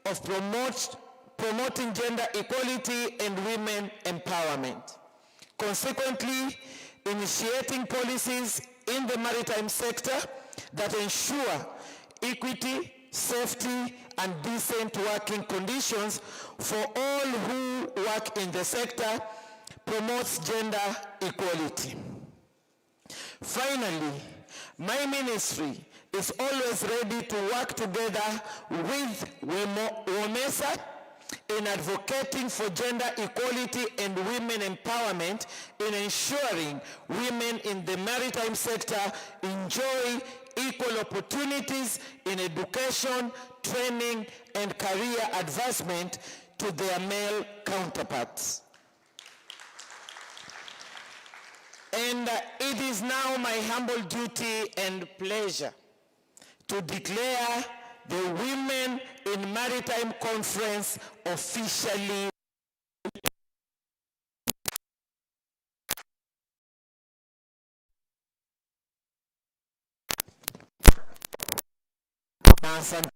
Of promoting gender equality and women empowerment. Consequently, initiating policies in the maritime sector that ensure equity, safety, and decent working conditions for all who work in the sector promotes gender equality. Finally, my ministry is always ready to work together with WOMESA in advocating for gender equality and women empowerment in ensuring women in the maritime sector enjoy equal opportunities in education, training, and career advancement to their male counterparts. And it is now my humble duty and pleasure to declare the Women in Maritime Conference officially. Asante.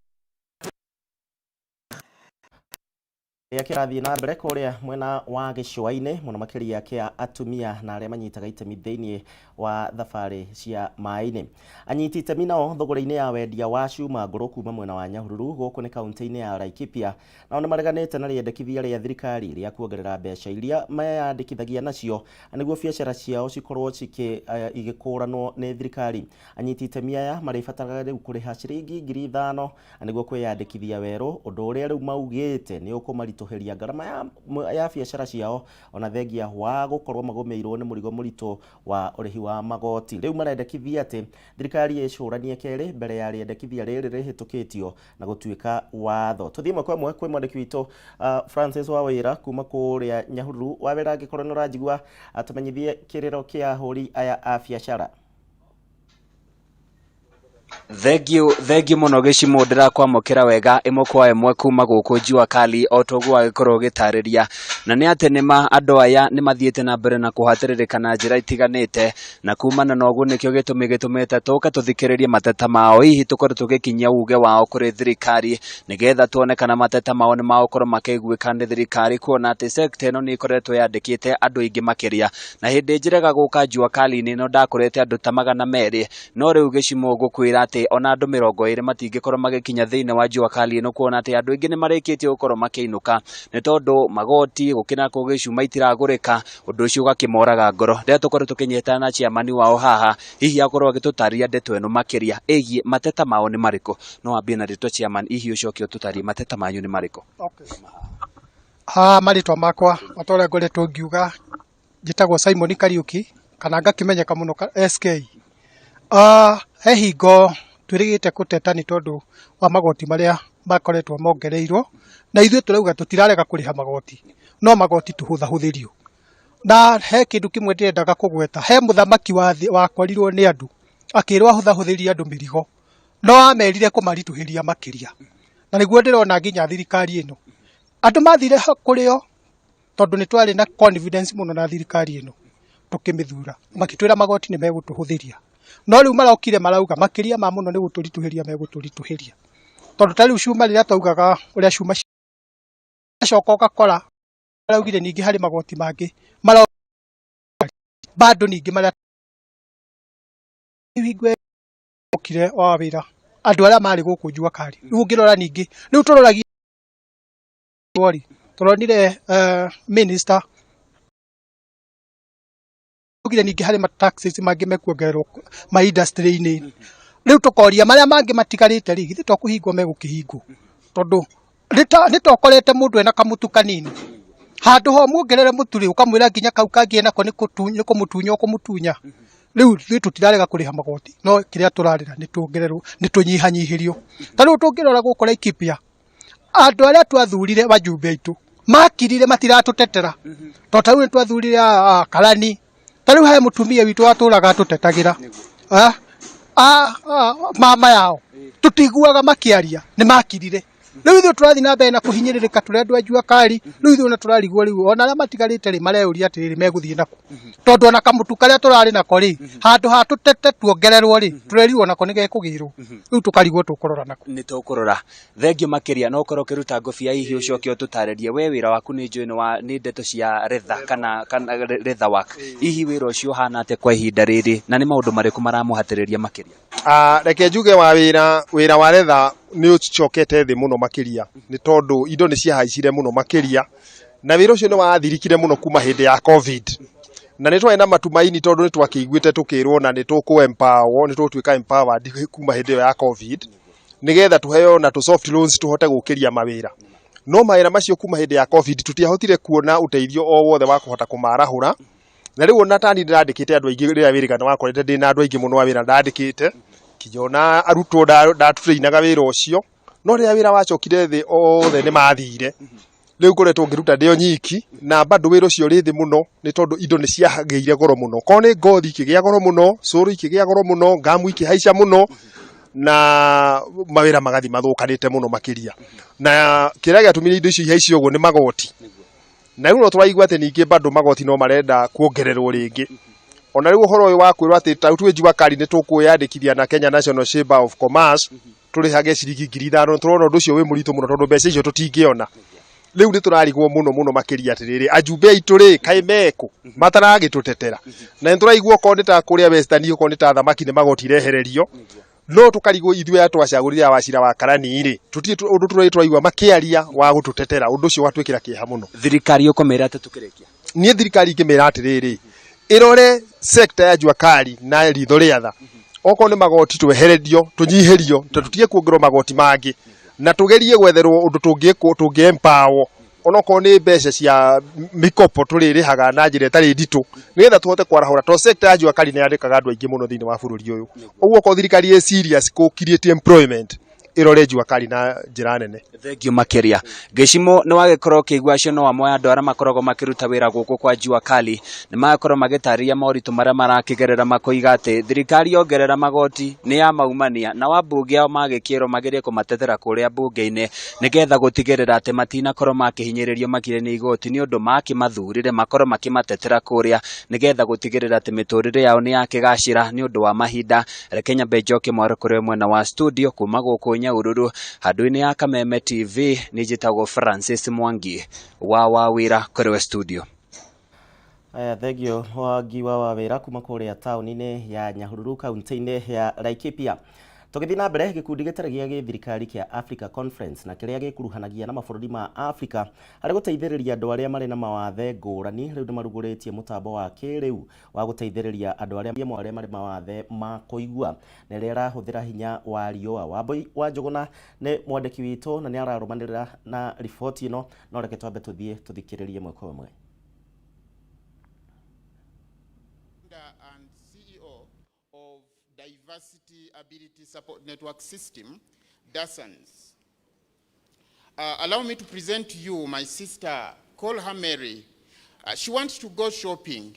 Kĩrĩa kĩrathiĩ na mbere kũrĩa mwena wa gĩcũa-inĩ mũno makĩria kĩa atumia na arĩa manyitaga itemi thĩinĩ wa thabarĩ cia maĩ-inĩ. Anyiti itemi nao thũgũrĩ-inĩ ya wendia wa cuma ngũrũ kuma mwena wa Nyahururu gũkũ nĩ kaunti-inĩ ya Laikipia nao nĩ mareganĩte na rĩendekithia rĩa thirikari rĩa kuongerera mbeca iria meyandĩkithagia nacio nĩguo biacara ciao cikorwo igĩkũranwo nĩ thirikari. Anyiti itemi aya marĩbataraga rĩu kũrĩha ciringi 5,000 nĩguo kwĩyandĩkithia werũ, ũndũ ũrĩa rĩu maugĩte nĩ ũkũmaritũhĩria ngarama ya biacara ciao ona thengia wa gũkorwo magũmĩirwo nĩ mũrigo mũritũ wa ũrĩhi wa magoti. Rĩu marendekithia atĩ thirikari ĩcũranie kerĩ mbere ya rĩendekithia rĩrĩ rĩhĩtũkĩtio na gũtuĩka watho. Tũthiĩ ĩmwe kwa ĩmwe kwĩ mwandĩki witũ Francis Wawĩra kuma kũrĩa Nyahururu. Wawĩra, angĩkorwo nĩ ũranjigua, atũmenyithie kĩrĩro kĩa ahũri aya a biacara. Thengiũ, thengiũ mũno Gĩcimũ, ndĩrakwamũkĩra wega ĩmwe kwa ĩmwe kuma gũkũ Jua Kali o ta ũguo wagĩkorwo ũgĩtarĩria, na nĩ atĩ nĩma andũ aya nĩ mathiĩte na mbere na kũhatĩrĩrĩka na njĩra itiganĩte, na kumana na ũguo nĩkĩo gĩtũmi gĩtũmĩte tũke tũthikĩrĩrie mateta mao, hihi tũkorwo tũgĩkinyia uge wao kũrĩ thirikari, nĩgetha tuone kana mateta mao nĩ magũkorwo makĩiguĩka nĩ thirikari, kuona atĩ sector ĩno nĩ ĩkoretwo yandĩkĩte andũ aingĩ makĩria, na hĩndĩ njĩrega gũka Jua Kali-inĩ ĩno ndakorete andũ ta 200. No rĩu Gĩcimũ ngũkwĩra atĩ ona andũ 20 matingĩkorwo magĩkinya thĩinĩ wa Jua Kali ĩno, kuona atĩ andũ aingĩ nĩ marĩkĩtie gũkorwo makĩinũka nĩ tondũ magoti gũkĩ na kũgĩ cuma itiragũrĩka, ũndũ ũcio ũgakĩmoraga ngoro. Rĩrĩa tũkorwo tũkĩnyitana na chairman wao haha, hihi akorwo agĩtũtarĩria ndeto ĩno makĩria ĩgiĩ mateta mao nĩ marĩkũ. No wambie na rĩtwa chairman, hihi ũcoke ũtũtarĩrie mateta manyu nĩ marĩkũ. Okay. Ha marĩtwa makwa o ta ũrĩa ngoretwo ngiuga, njĩtagwo Simon Kariũki kana ngakĩmenyeka mũno SK. He hingo twĩrĩgĩte kũteta nĩ tondũ wa magoti marĩa makoretwo mongereirwo, na ithuĩ tũrauga tũtirarega kũrĩha magoti, no magoti tũhũthahũthĩrio. Na he kĩndũ kĩmwe ndĩrendaga kũgweta, he mũthamaki wakorirwo nĩ andũ akĩrwo ahũthahũthĩrie andũ mĩrigo, no amerire kũmaritũhĩria makĩria. Na nĩguo ndĩrona nginya thirikari ĩno, andũ mathire kũrĩ o tondũ nĩ twarĩ na confidence mũno na thirikari ĩno tũkĩmĩthura, makĩtwĩra magoti nĩ megũtũhũthĩria, no rĩu marokire marauga makĩria ma mũno nĩ gũtũritũhĩria megũtũritũhĩria, tondũ ta rĩu cuma rĩrĩa twaugaga ũrĩa cuma coka ũgakora maraugire ningĩ harĩ magoti mangĩ mara bado ningĩ marĩa hingo okire wa wĩra andũ arĩa marĩ gũkũ Jua Kali. Rĩu ũngĩrora ningĩ rĩu tũroragia rĩ, tũronire minister augire ningĩ harĩ ma taxes mangĩ mekuongererwo ma industry-inĩ. Rĩu tũkoria marĩa mangĩ matigarĩte rĩ, githĩ to kũhingwo megũkĩhingwo, tondũ nĩ tokorete mũndũ ena kamũtu kanini handũ ho muongerere mũtu rĩ, ũkamwĩra nginya kau kangĩ enako nĩ kũmũtunya ũkũmũtunya. Rĩu ithuĩ tũtirarega kũrĩha magoti, no kĩrĩa tũrarĩra nĩ tuongererwo, nĩ tũnyihanyihĩrio. Ta rĩu tũngĩrora gũkũ Laikipia, andũ arĩa twathurire wajumbe aitũ makirire matiratũtetera, tondũ ta rĩu nĩ twathurire Karani, ta rĩu he mũtumia witũ watũraga atũtetagĩra, mama yao tũtiguaga makĩaria, nĩ makirire. Rĩu ithuĩ tũrathiĩ na mbere na kũhinyĩrĩrĩka tũrĩ andũ a jua kali. Rĩu ithuĩ ona tũrarigwo rĩu ona arĩa matigarĩte rĩ mareyũria atĩrĩrĩ megũthiĩ nakũ, tondũ ona kamũtu karĩa tũrarĩ nako rĩ handũ ha tũtete tuongererwo rĩ tũrerirwo nako nĩ gekũgĩrwo. Rĩu tũkarigwo tũkũrora nakũ. Nĩ tũkũrora. Thengio makĩria. No ũkorwo ũkĩruta ngobia hihi ũcoke ũtũtarĩrie we wĩra waku nĩ njũĩ nĩ ndeto cia retha kana leather work. Hihi wĩra ũcio ũhana atĩa kwa ihinda rĩrĩ na nĩ maũndũ marĩkũ maramũhatĩrĩria makĩria? Reke njuge wa wĩra wa retha nĩ ũcokete thĩ mũno makĩria nĩ tondũ indo nĩ ciahaicire mũno makĩria na wĩra ũcio nĩ wathirikire mũno kuma hĩndĩ ya COVID, na nĩ twarĩ na matumaini tondũ nĩ twakĩiguĩte tũkĩrwo na nĩ tũkũ empower, nĩ tũgũtuĩka empowered kuma hĩndĩ ĩyo ya COVID nĩgetha tũheo na tũ soft loans tũhote gũkĩria mawĩra. No mawĩra macio kuma hĩndĩ ya COVID tũtiahotire kuona ũteithio o wothe wa kũhota kũmarahũra. Na rĩu ona tani ndĩrandĩkĩte andũ aingĩ rĩrĩa wĩrĩga wakorete ndĩ na andũ aingĩ mũno a wĩra ndandĩkĩte kinya ona arutwo ndatũrainaga wĩra ũcio, no rĩrĩa wĩra wacokire thĩ othe nĩ mathire. Rĩu ngoretwo ngĩruta ndĩ o nyiki na bado wĩra ũcio ũrĩ thĩ mũno nĩ tondũ indo nĩ ciagĩire goro mũno. Korwo nĩ ngothi ikĩgĩa goro mũno, cũrũ ikĩgĩa goro mũno, ngamu ikĩhaica mũno na mawĩra magathi mathũkanĩte mũno makĩria. Na kĩrĩa gĩatũmire indo icio ihaice ũguo nĩ magoti. Na rĩu no tũraigua atĩ ningĩ bado magoti no marenda kuongererwo rĩngĩ. Ona rĩu ũhoro ũyũ wa kwĩrwo atĩ ta rĩu twĩ Jua Kali nĩ tũkwĩyandĩkithia na Kenya National Chamber of Commerce tũrĩhage ciringi 5,000, tũrona ũndũ ũcio wĩ mũritũ mũno tondũ mbeca icio tũtingĩona. Rĩu nĩ tũrarigwo mũno mũno makĩria atĩrĩrĩ, ajumbe aitũ rĩ kaĩ mekũ mataragĩtũtetera? Na nĩ tũraigua okorwo nĩ ta kũrĩa Western, okorwo nĩ ta thamaki nĩ magoti irehererio, no tũkarigwo ithuĩ aya twacagũrire Wachira wa Karani rĩ tũtirĩ ũndũ tũrĩ tũraigua makĩaria wa gũtũtetera. Ũndũ ũcio ũgatwĩkĩra kĩeha mũno. Thirikari ũkũmĩra atĩ tũkĩrĩkia? Niĩ thirikari ingĩmĩra atĩrĩrĩ, ĩrore sector ya jua kali na ritho rĩa tha. Okorwo nĩ magoti twehererio, tũnyihĩrio, ta tũtige kuongererwo magoti mangĩ, na tũgerie gwetherwo ũndũ tũngĩkwo tũngĩ empower, onokorwo nĩ mbeca cia mĩkopo tũrĩrĩhaga na njĩra ĩtarĩ nditũ nĩgetha tũhote kwarahũra, tondũ sector ya jua kali nĩ yandĩkaga andũ aingĩ mũno thĩinĩ wa bũrũri ũyũ. Ũguo okorwo thirikari ĩ serious kũ create employment, ĩrore jua kali na njĩra nene. Thengio makĩria. Gĩcimo nĩ wagĩkorwo ũkĩigua acio no amwe a andũ arĩa makoragwo makĩruta wĩra gũkũ kwa Jua Kali nĩ magakorwo magĩtarĩria moritũ marĩa marakĩgerera, makoiga atĩ thirikari yongerera magoti nĩ ya maumania na wambunge ao magĩkĩrwo magerie kũmatetera kũrĩa mbunge-inĩ nĩgetha gũtigĩrĩra atĩ matinakorwo makĩhinyĩrĩrio makĩria nĩ igoti nĩ ũndũ makĩmathurire makorwo makĩmatetera kũrĩa nĩgetha gũtigĩrĩra atĩ mĩtũrĩre yao nĩ yakĩgacĩra nĩ ũndũ wa mahinda. Reke nyambe njoke mwaro kũrĩ mwena wa studio kuma gũkũ Nyahururu handũ-inĩ ya Kameme TV. Nĩ njĩtagwo Francis Mwangi wa Wawĩra kũrĩ we studio. Aya, thengio Mwangi wa Wawĩra kuma kũrĩa taũni-inĩ ya Nyahururu, kaunti-inĩ ya Laikipia. Tũgĩthiĩ na mbere, gĩkundi gĩtarĩ gĩa gĩthirikari kĩa Africa Conference na kĩrĩa gĩkuruhanagia na mabũrũri ma Afrika harĩ gũteithĩrĩria andũ arĩa marĩ na mawathe ngũrani rĩu nĩ marugũrĩtie mũtambo wa kĩrĩu wa gũteithĩrĩria andũ arĩa marĩ mawathe ma kũigua na ĩrĩa ĩrahũthĩra hinya wa riũa. Wambui wa Njũgũna nĩ mwandĩki witũ na nĩ ararũmanĩrĩra na riboti ĩno, no reke twambe tũthiĩ tũthikĩrĩrie ĩmwe kwa ĩmwe. And CEO of Diversity Ability Support Network System, DASANS. Allow me to present to you my sister, call her Mary. She wants to go shopping,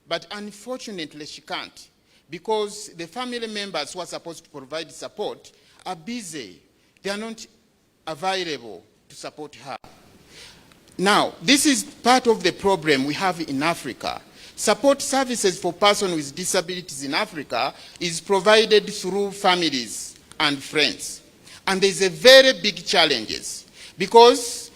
but unfortunately she can't because the family members who are supposed to provide support are busy. They are not available to support her. Now, this is part of the problem we have in Africa. Support services for persons with disabilities in Africa is provided through families and friends. And there's a very big challenges because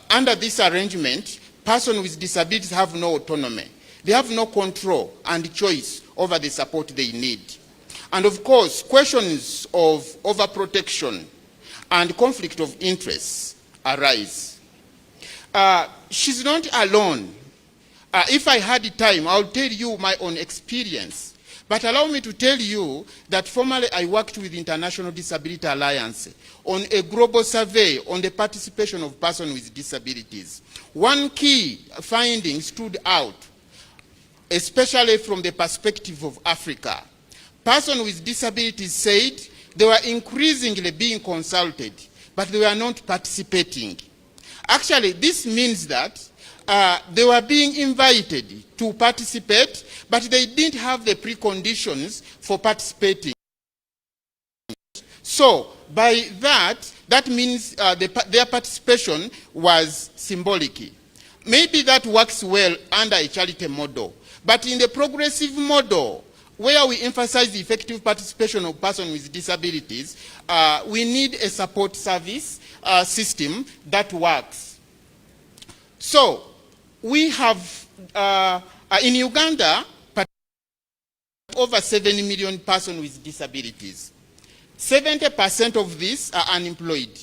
under this arrangement, persons with disabilities have no autonomy. They have no control and choice over the support they need. And of course, questions of overprotection and conflict of interests arise. She's not alone. If I had the time, I'll tell you my own experience. But allow me to tell you that formerly I worked with International Disability Alliance on a global survey on the participation of persons with disabilities. One key finding stood out, especially from the perspective of Africa. Persons with disabilities said they were increasingly being consulted, but they were not participating. Actually, this means that they were being invited to participate, but they didn't have the preconditions for participating. So, by that, That means their participation was symbolic. Maybe that works well under a charity model, but in the progressive model, where we emphasize the effective participation of persons with disabilities, we need a support service system that works. So we have, in Uganda, over 7 million persons with disabilities. 70% of these are unemployed.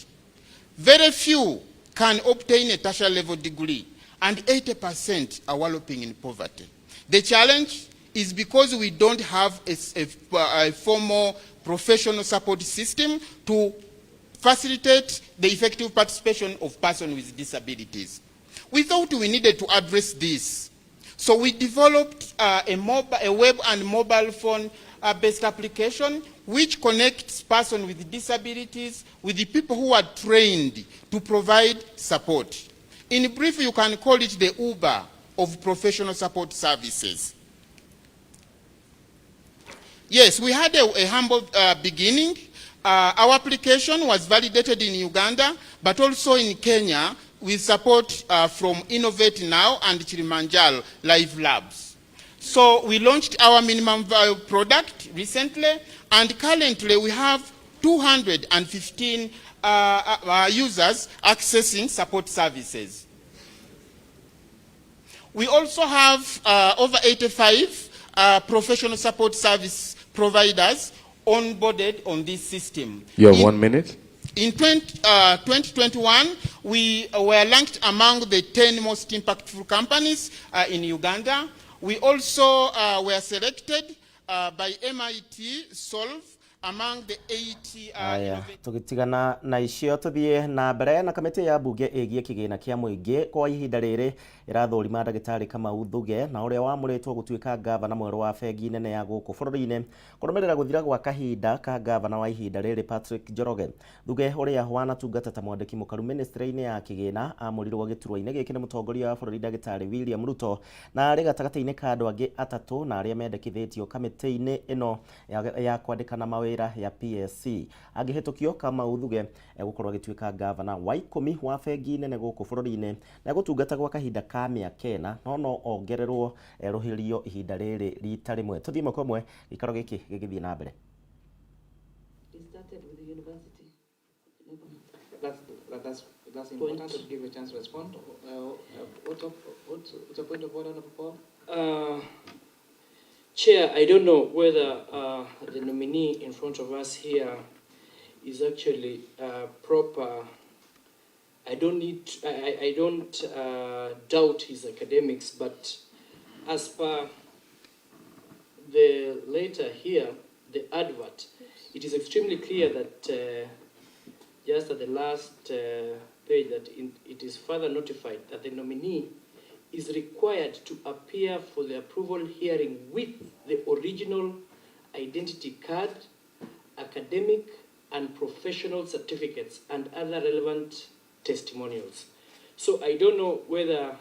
Very few can obtain a tertiary level degree, and 80% are wallowing in poverty. The challenge is because we don't have a formal professional support system to facilitate the effective participation of persons with disabilities. We thought we needed to address this. So we developed a web and mobile phone based application which connects persons with disabilities with the people who are trained to provide support. In brief, you can call it the Uber of professional support services. Yes, we had a humble beginning. Our application was validated in Uganda, but also in Kenya with support from Innovate Now and Kilimanjaro Live Labs. So we launched our minimum viable product recently, and currently we have 215 users accessing support services. We also have over 85 professional support service providers onboarded on this system. You have 1 minute. In 2021, we were ranked among the 10 most impactful companies in Uganda. We also were selected by MIT Solve among the 80 Aya, tugitigana na icio tuthie na mbere na kamĩtĩ ya mbunge ĩgiĩ kĩgĩna kĩa mũingĩ kwa ihinda rĩrĩ ĩrathũrima ndagĩtarĩ Kamau Thuge na ũrĩa wamũrĩtwo gũtuĩka ngavana mwerũ wa bengi nene ya gũkũ bũrũri-inĩ kũrũmĩrĩra gũthira gwa kahinda ka ngavana wa ihinda rĩrĩ Patrick Njoroge. Thuge ũrĩa wanatungata ta mwandĩki mũkaru ministry-inĩ ya kĩgĩna amũrirwo gĩturwa-inĩ gĩkĩ nĩ mũtongoria wa bũrũri ndagĩtarĩ William Ruto na arĩ gatagatĩ-inĩ ka andũ angĩ atatũ na arĩa mendekithĩtio kamĩtĩ-inĩ ĩno ya kwandĩkana mawĩra ya PSC. Angĩhĩtũkio Kamau Thuge egũkorwo agĩtuĩka ngavana wa 10 wa bengi nene gũkũ bũrũri-inĩ na egũtungata gwa kahinda ka mĩaka 4 no ongererwo erũhĩrio ihinda rĩrĩ rita rĩmwe. Tũthiĩ ĩmwe kwa ĩmwe gĩikaro gĩkĩ gĩgĩthiĩ na mbere. It started with the university. That's important to give a chance to respond. What's the point of order, Honorable Paul? Chair, I don't know whether the nominee in front of us here is actually proper. I don't need. I don't doubt his academics, but as per the letter here, the advert, it is extremely clear that just at the last page that it is further notified that the nominee is required to appear for the approval hearing with the original identity card, academic and professional certificates, and other relevant testimonials. So I don't know whether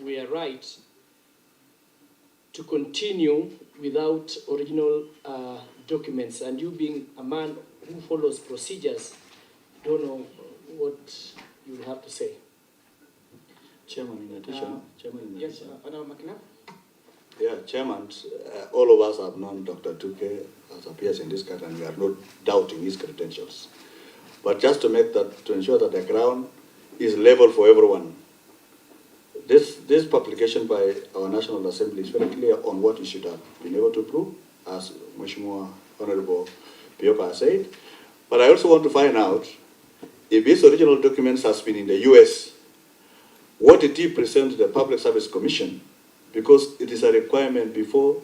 we are right to continue without original documents, and you being a man who follows procedures, don't know what you will have to say. Chairman, in addition, Yes, Honorable Makina. Yeah, Chairman, all of us have known Dr. Tuke as appears in this case, and we are not doubting his credentials. But just to make that, to ensure that the ground is level for everyone, this publication by our National Assembly is very clear on what you should have been able to prove, as Mheshimiwa Honorable Pioka has said. But I also want to find out if his original documents has been in the US, what did he present to the Public Service Commission? Because it is a requirement before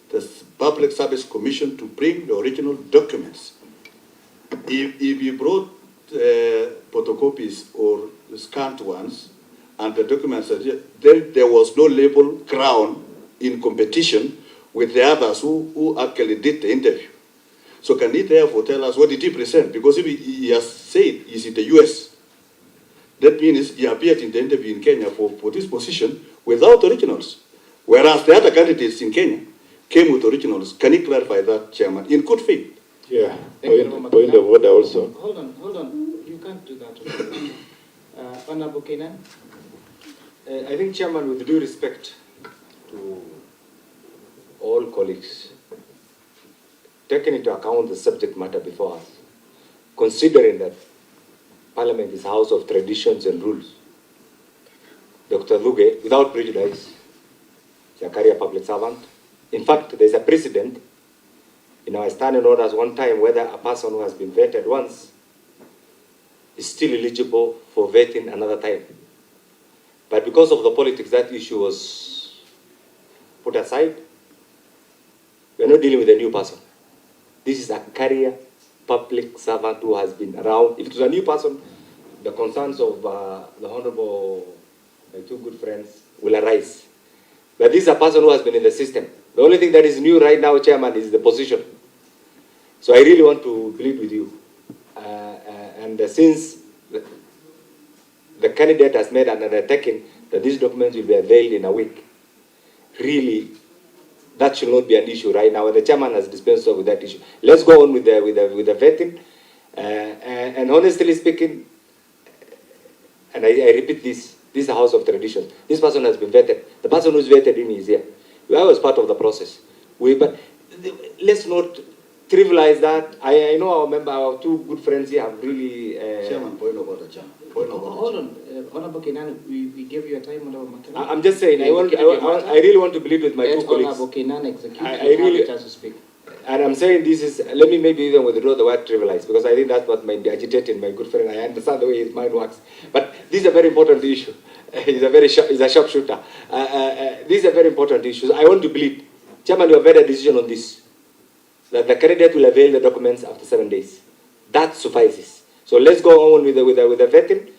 the Public Service Commission to bring the original documents. If you brought photocopies or scanned ones, and the documents, then there was no label crown in competition with the others who actually did the interview. So can he therefore tell us what did he present? Because if he has said he's in the US, that means he appeared in the interview in Kenya for this position without originals. Whereas the other candidates in Kenya came with originals. Can he clarify that, Chairman, in good faith? Yeah, Thank you, Honorable point of Makinana. order also. Hold on, hold on. You can't do that. Honorable Keynan. I think, Chairman, with due respect to all colleagues, taking into account the subject matter before us, considering that Parliament is a house of traditions and rules, Dr. Thugge, without prejudice, is a career public servant. In fact, there's a precedent in our standing orders one time whether a person who has been vetted once is still eligible for vetting another time. But because of the politics, that issue was put aside. We are not dealing with a new person. This is a career public servant who has been around. If it was a new person, the concerns of the Honorable, my two good friends, will arise. But this is a person who has been in the system. The only thing that is new right now, Chairman, is the position. So I really want to plead with you. And since the candidate has made an undertaking that these documents will be availed in a week, really, that should not be an issue right now. And the chairman has dispensed with that issue. Let's go on with the vetting. And honestly speaking, and I repeat this, this is a house of tradition. This person has been vetted. The person who's vetted him is here. I was part of the process. But let's not trivialize that. I know our two good friends here have really... Chairman, point of order, Chairman. Point of order. Hold on, Honorable Keynan, we gave you a time, Honorable Makena. I'm just saying, I really want to plead with my two colleagues. Honorable Keynan execute. I really have a chance to speak. And I'm saying this is, let me maybe even withdraw the word trivialize, because I think that's what might be agitating my good friend. I understand the way his mind works. But this is a very important issue. He's a sharpshooter. This is a very important issue. I want to plead. Chairman, you have made a decision on this, that the candidate will avail the documents after 7 days. That suffices. So let's go on with the vetting.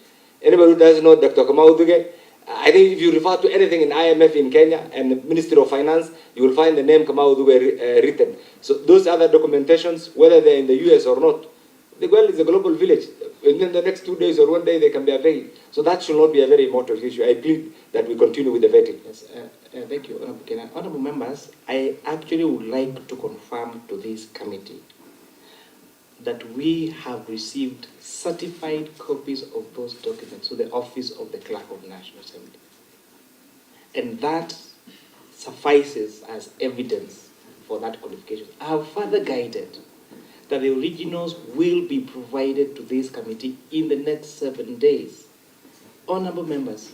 Anybody who doesn't know Dr. Kamau Thugge, I think if you refer to anything in IMF in Kenya and the Ministry of Finance, you will find the name Kamau Thugge written. So those other documentations, whether they're in the US or not, well, it's a global village. Within the next 2 days or 1 day, they can be availed. So that should not be a very emotive issue. I plead that we continue with the vetting. Yes, thank you, Honorable Keynan. Honorable members, I actually would like to confirm to this committee that we have received certified copies of those documents to the office of the Clerk of National Assembly. And that suffices as evidence for that qualification. I have further guided that the originals will be provided to this committee in the next 7 days. Honorable members,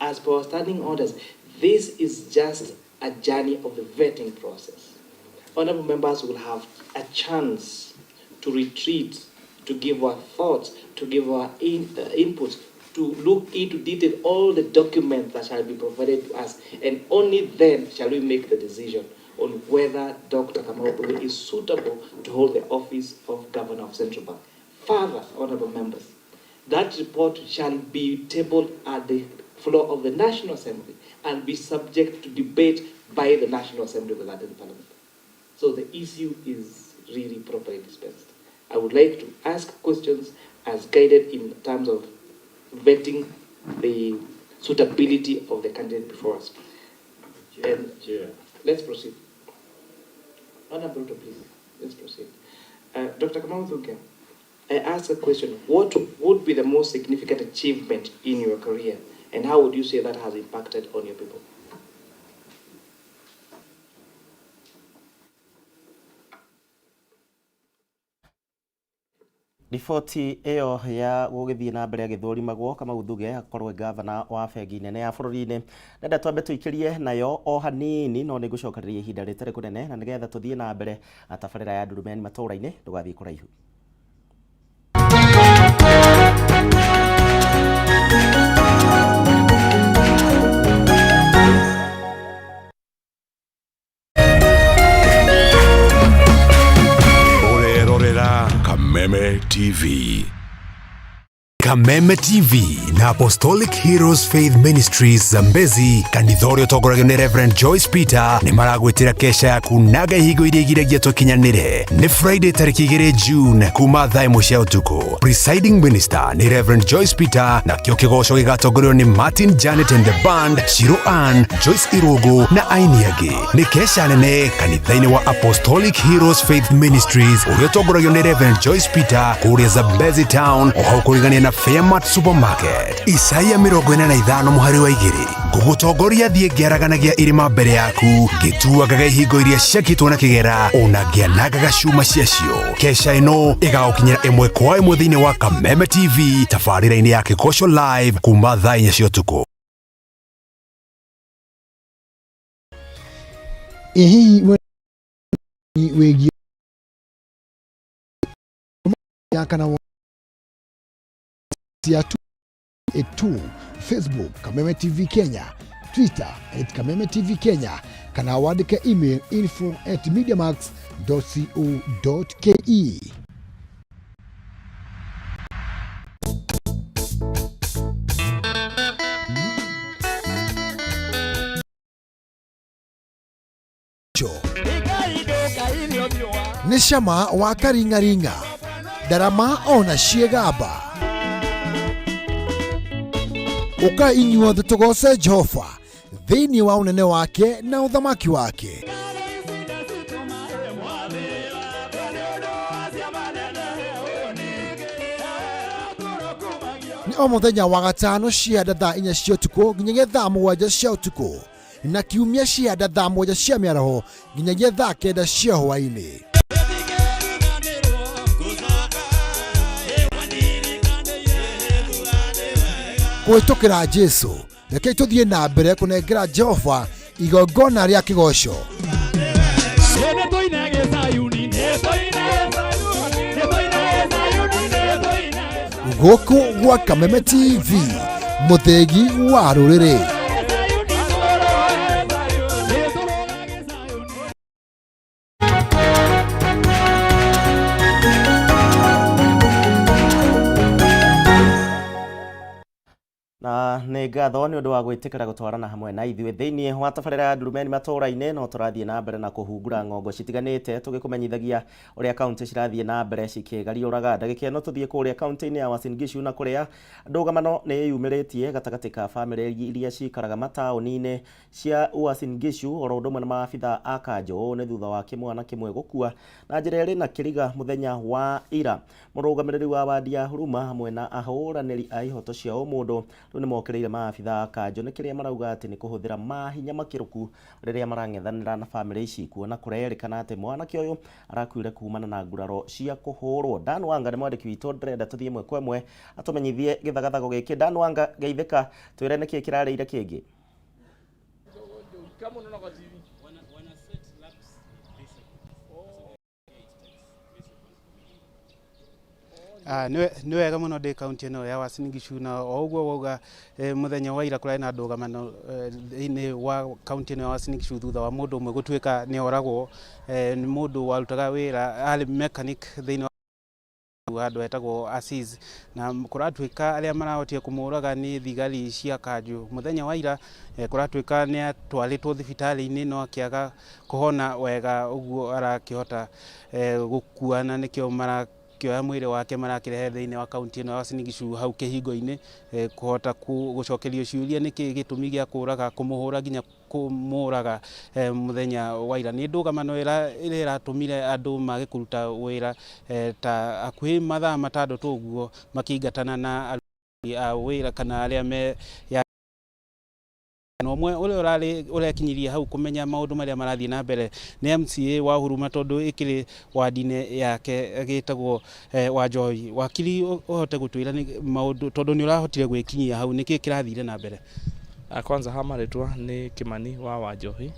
as per our standing orders, this is just a journey of the vetting process. Honorable members will have a chance to retreat, to give our thoughts, to give our inputs, to look into detail all the documents that shall be provided to us, and only then shall we make the decision on whether Dr. Kamau Thugge is suitable to hold the office of Governor of Central Bank. Further, honorable members, that report shall be tabled at the floor of the National Assembly and be subject to debate by the National Assembly of the Latin Parliament. So the issue is really properly dispensed. I would like to ask questions as guided in terms of vetting the suitability of the candidate before us. And let's proceed. Honorable Ruto, please, let's proceed. Dr. Kamau Thugge, I asked a question. What would be the most significant achievement in your career, and how would you say that has impacted on your people? Riboti ĩyo ya gũgĩthiĩ na mbere agĩthũrimagwo Kamau Thugge akorwo gavana wa bengi nene ya bũrũri-inĩ. Ndenda twambe tũikĩrie nayo o hanini no nĩngũcokereria ihinda rĩtarĩ kũnene na nĩgetha tũthiĩ na mbere na tabarĩra ya Ndurumeni matũũra-inĩ. Ndũgathiĩ kũraihu. Ũrerorera Kameme TV. Kameme TV na Apostolic Heroes Faith Ministries Zambezi, kanitha ũrĩa ũtongoragio nĩ Reverend Joyce Peter, nĩ maragwĩtĩra kesha ya kunaga ihingo iria igiragia tũkinyanĩre. Nĩ Friday tarĩki 2 June kuma thaa 1 cia ũtukũ. Presiding Minister nĩ Reverend Joyce Peter, nakĩo kĩgoco gĩgatongorio nĩ Martin Janet and the Band, Shiro Ann, Joyce Irũngũ na aini angĩ. Nĩ kesha nene kanitha-inĩ wa Apostolic Heroes Faith Ministries ũrĩa ũtongoragio nĩ Reverend Joyce Peter kũrĩa Zambezi Town, o hau kũrigania na Fairmart Supermarket. Isaia 45 mũhari wa 2, ngũgũtongoria thiĩ ngĩaraganagia irĩma mbere yaku, ngĩtuangaga ihingo iria ciakĩtwo na kĩgera, ona ngĩanangaga cuma ciacio. Kesha ĩno ĩgagũkinyĩra ĩmwe kwa ĩmwe thĩinĩ wa Kameme TV tabarĩra-inĩ ya Kĩgoco Live kuma thaa 4 cia ũtukũ. Ĩ hihi we wĩgiĩ ya kana ya 2 Facebook Kameme TV Kenya, Twitter at Kameme TV Kenya, kana wandĩke email info@mediamax.co.ke. Nĩ cama wa karing'aring'a, ndarama ona ciĩgamba. Ũkai inyuothe tũgooce Jehova thĩinĩ wa ũnene wake na ũthamaki wake. Nĩ o mũthenya wa gatano cia thaa 4 cia ũtukũ nginyagia thaa 7 cia ũtukũ, na kiumia cia thaa 7 cia mĩaraho nginyagia thaa 9 cia hwaĩ-inĩ. Kũhĩtũkĩra Jesu, rekei tũthiĩ na mbere kũnengera Jehova igongona rĩa kĩgoco. Gũkũ gwa Kameme TV, mũthĩgi wa rũrĩrĩ. Na nĩ ngatho nĩ ũndũ wa gwĩtĩkĩra gũtwarana hamwe na ithuĩ thĩinĩ wa tabarĩra ya Ndurumeni matũũra-inĩ. No tũrathiĩ na mbere na kũhungura ng'ongo citiganĩte tũgĩkũmenyithagia ũrĩa kaunti cirathiĩ na mbere cikĩgariũraga. Ndagĩka ĩno tũthiĩ kũrĩa kaunti-inĩ ya Uasin Gishu, na kũrĩa ndũgamano nĩ ĩyumĩrĩtie gatagatĩ ka bamĩrĩ iria cikaraga mataũni-inĩ cia Uasin Gishu oro ũndũ ũmwe na maabitha a kanjũ. Ũũ nĩ thutha wa kĩmwana kĩmwe gũkua na njĩra ĩrĩ na kĩriga mũthenya wa ira. Mũrũgamĩrĩri wa wandi ya Huruma hamwe na ahũranĩri a ihoto cia ũmũndũ rĩu nĩ mokĩrĩire maabitha a kanjũ nĩ kĩrĩa marauga atĩ nĩ kũhũthĩra mahinya makĩrũku rĩrĩa marang'ethanĩra na bamĩrĩ ici, kuona kũrerĩkana atĩ mwanake ũyũ arakuire kumana na nguraro cia kũhũrwo. Dan Wanga nĩ mwandĩki witũ, ndĩrenda tũthiĩ ĩmwe kwa ĩmwe atũmenyithie gĩthagathago gĩkĩ. Dan Wanga, geithĩka, twĩre nĩkĩ kĩrarĩire kĩngĩ. Nĩ wega mũno ndĩ kaunti ĩno ya Uasin Gishu, na o ũguo wauga, mũthenya wa ira kũrarĩ na ndũgamano thĩinĩ wa kaunti ĩno ya Uasin Gishu thutha wa mũndũ ũmwe gũtuĩka nĩ oragwo, nĩ mũndũ warutaga wĩra arĩ mechanic thĩinĩ wa handũ hetagwo Aziz, na kũratuĩka arĩa marahotire kũmũraga nĩ thigari cia kanjũ. Mũthenya wa ira kũratuĩka nĩ atwarĩtwo thibitarĩ-inĩ no akĩaga kũhona wega, ũguo arakĩhota gũkua, na nĩkĩo marakĩoya mwĩrĩ wake marakĩrehe thĩinĩ wa kaunti ĩno ya Uasin Gishu hau kĩhingo-inĩ, kũhota gũcokerio ciũria nĩkĩ gĩtũmi gĩa kũraga kũmũhũra nginya kũmũraga mũthenya wa ira. Nĩ ndũgamano ĩrĩa ĩratũmire andũ mage kũruta wĩra ta hakuhĩ mathaa 6 ũguo makĩingatana na aruti a wĩra kana arĩa me ya na ũmwe ũrĩa ũrarĩ ũrekinyirie hau kũmenya maũndũ marĩa marathiĩ na mbere nĩ MCA wa Huruma, tondũ ĩkĩrĩ wandi-inĩ yake ĩgĩtagwo Wanjohi. Wakiri, ũhote gũtwĩra nĩ maũndũ, tondũ nĩ ũrahotire gwĩkinyia hau, nĩkĩ kĩrathire na mbere? Kwanza ha marĩtwa nĩ Kĩmani wa Wanjohi,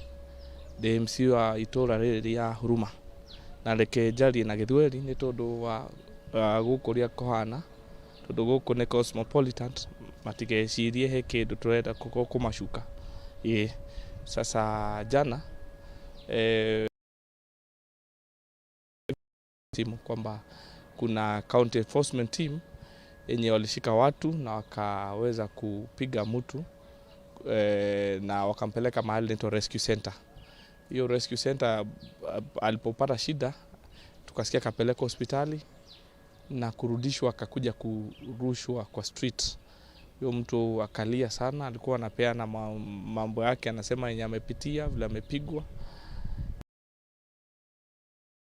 ndĩ MC wa itũra rĩrĩ rĩa Huruma, na reke njarie na Gĩthweri nĩ tondũ wa gũkũ ũrĩa kũhana, tondũ gũkũ nĩ cosmopolitan, matigecirie he kĩndũ tũrenda kũmacuka. Ĩĩ, sasa jana simu kwamba kuna county enforcement team yenye walishika watu na wakaweza kupiga mtu na wakampeleka mahali inaitwa rescue center. Hiyo rescue center alipopata shida, tukasikia akapelekwa hospitali na kurudishwa, akakuja kurushwa kwa street. Huyo mtu akalia sana, alikuwa anapeana mambo yake, anasema yenye amepitia, vile amepigwa.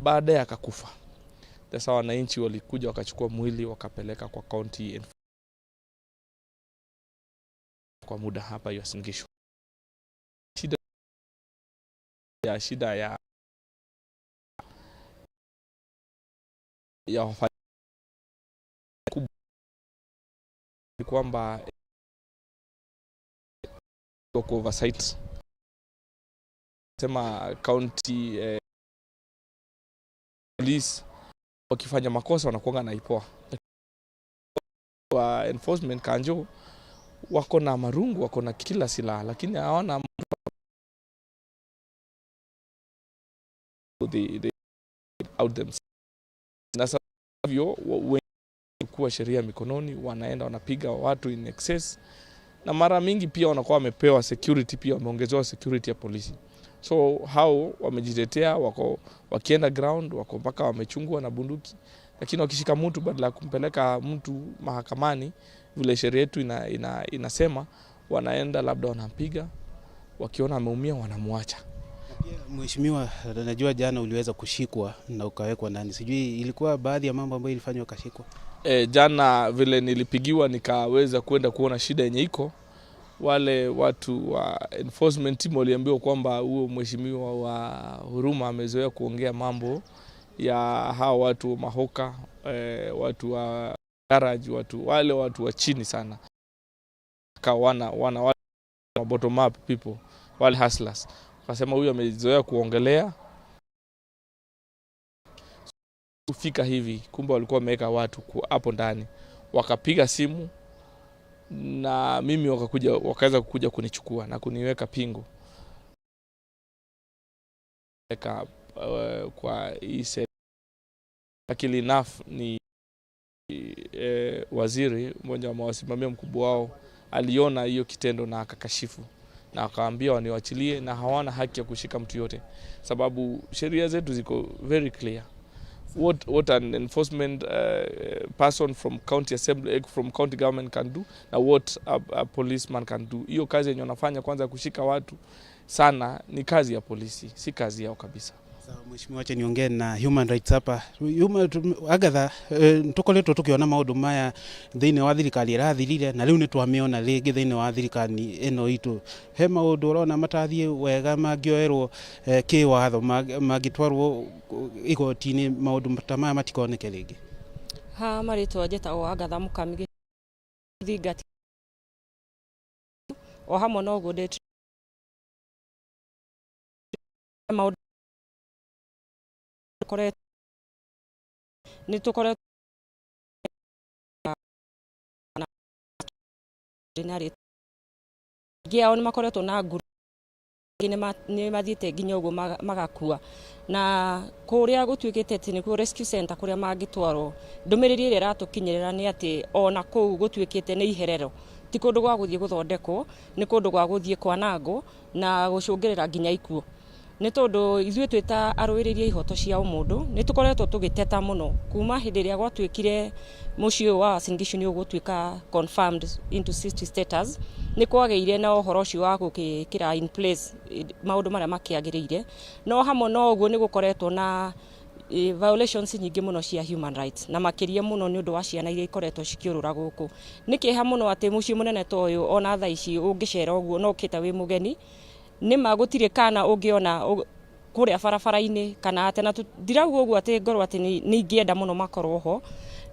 Baadaye akakufa. Sasa wananchi walikuja wakachukua mwili wakapeleka kwa county kwa muda hapa Uasin Gishu. Shida ya wafanya kubwa ni kwamba kwa oversight sema county police wakifanya makosa wanakuanga na IPOA. Wa enforcement kanjo wako na marungu, wako na kila silaha, lakini hawana they out themselves. Na sasa hivyo kuwa sheria mikononi, wanaenda wanapiga watu in excess, na mara mingi pia wanakuwa wamepewa security, pia wameongezewa security ya polisi. So hao wamejitetea, wako wakienda ground, wako mpaka wamechungwa na bunduki, lakini wakishika mtu badala ya kumpeleka mtu mahakamani vile sheria yetu inasema, wanaenda labda wanampiga, wakiona ameumia wanamwacha. Mheshimiwa, najua jana uliweza kushikwa na ukawekwa ndani, sijui ilikuwa baadhi ya mambo ambayo ilifanywa ukashikwa? Jana vile nilipigiwa nikaweza kwenda kuona shida yenye iko. Wale watu wa enforcement team waliambiwa kwamba huo mheshimiwa wa Huruma amezoea kuongea mambo ya hawa watu mahoka, watu wa garage, watu wale watu wa chini sana, wana wale bottom up people, wale hustlers. Wakasema huyu amezoea kuongelea kufika hivi, kumbe walikuwa wameweka watu hapo ndani, wakapiga simu na mimi wakaweza kukuja kunichukua na kuniweka pingu kwa hii. Luckily enough ni waziri mmoja wa wasimamia mkubwa wao aliona hiyo kitendo na akakashifu na akaambia waniwachilie, na hawana haki ya kushika mtu yote, sababu sheria zetu ziko very clear. What an enforcement person from county assembly, from county government can do na what a policeman can do. Hiyo kazi yenye wanafanya kwanza kushika watu sana ni kazi ya polisi, si kazi yao kabisa. Sawa mheshimiwa, acha niongee na human rights hapa. Agatha, tukoretwo tukiona maundu maya thiini wa thirikari irathirire na riu nitwamiona ringi thiini wa thirikari ino itu. He maundu urona matathie wega mangioerwo kiwatho, mangitwarwo igoti-ini, maundu ta maya matikoneke ringi? Ha maritwa njĩtagwo Agatha Mukami Thingati, o hamwe na ũguo ndĩ maũndũ nĩ tũkoretwo aingĩ ao nĩ makoretwo na nguru, nĩ mathiĩte nginya ũguo magakua, na kũrĩa gũtuĩkĩte atĩ nĩkuo rescue center kũrĩa mangĩtwarwo, ndũmĩrĩri ĩrĩa ĩratũkinyĩrĩra nĩ atĩ ona kũu gũtuĩkĩte nĩ iherero, ti kũndũ gwa gũthiĩ gũthondekwo, nĩ kũndũ gwa gũthiĩ kwanangwo na gũcũngĩrĩra nginya ikuũ. Nĩ tondũ ithuĩ twĩ ta arũĩrĩri a ihoto cia ũmũndũ nĩ tũkoretwo tũgĩteta mũno kuma hĩndĩ ĩrĩa gwatuĩkire mũciĩ ũyũ wa Uasin Gishu nĩ ũgũtuĩka confirmed into city status. Nĩ kwagĩire na ũhoro ũcio wa gũgĩkĩra in place maũndũ marĩa makĩagĩrĩire, no hamwe na ũguo nĩ gũkoretwo na violations nyingĩ mũno cia human rights, na makĩria mũno nĩ ũndũ wa ciana iria ikoretwo cikĩũrũra gũkũ. Nĩ kĩeha mũno atĩ mũciĩ mũnene ta ũyũ ona thaa ici ũngĩcera ũguo no ũkĩte wĩ mũgeni, nĩma gũtirĩ kana ũngĩona kũrĩa barabara-inĩ kana atĩ, na ndirauga ũguo atĩ ngorwo atĩ nĩ ingĩenda mũno makorwo ho,